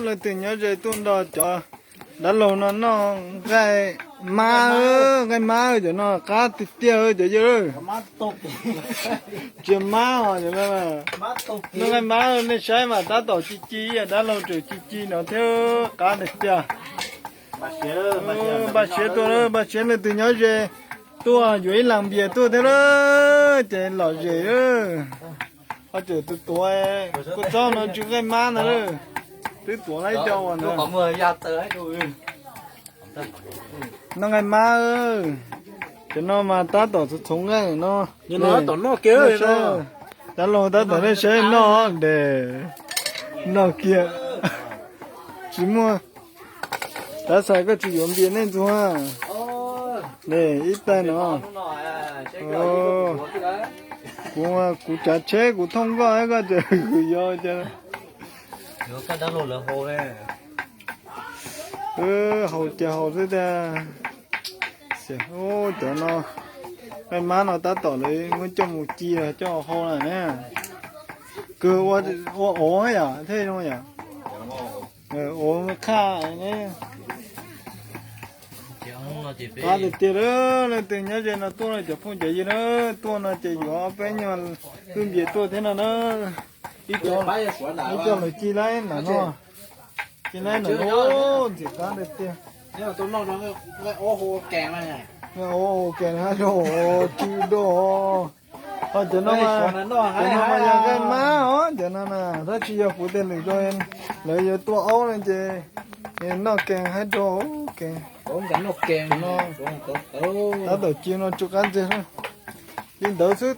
Leej twg nyob ze tuaj nrog cov dab laug no noj nqaij mab, nqaij mab cov no qab tiag tiag cov yawg. Tsis mab os cov no. Noj nqaij mab nej saib mas tab tom ci ci, dab laug tseem ci ci no thiab qab tiag tiag. Npaj siab tuaj, npaj siab leej twg nyob ze tuaj yuav ib las npias tuaj thiab lawm ces lom zem. Ho cem tus tuav kuj txob no tsw nqaij mab ntag lawm. Twb tuav laib cov uas ntawd. Noj nqaij mab, cov no mas tab tom txhoov nqaij no. Dab laug tab tom nej saib noj de, noj kiag. Tsis muaj, tab xav koj tsis yuav npias nej ntxuag. Ne ib tais no. Kuv, kuv tsav tsheb kuv thooj koj, koj tseem kuv yog. Haus ces haus xwb tiag. Cov no, nqaij mab no tab tom lawv muab coj mus ci los coj hau na. Kawg ua ov yom, thiaj zoo yom. Ov qhaj ne. Qab tiag tiag lawm, leej twg nyob ze no tuaj no cov phooj cov ywg na, tuaj no ces yuav peb nyuag kwj npias tuaj thiab no na. Ib co, ib co lawv ci laib ntawm no, ci laib ntawm no, ntxim qab tiag tiag. Nqaij ov hau kees hab rau, ci rau. Ho cov no, cov no mas yog nqaij mab os, cov no na, tab sis yog puv tej lwm rau lawv yuav tua aub no ces noj kees hab rau, kees. Tab tom ci no tsw qab ntxiag. Li ntawd xwb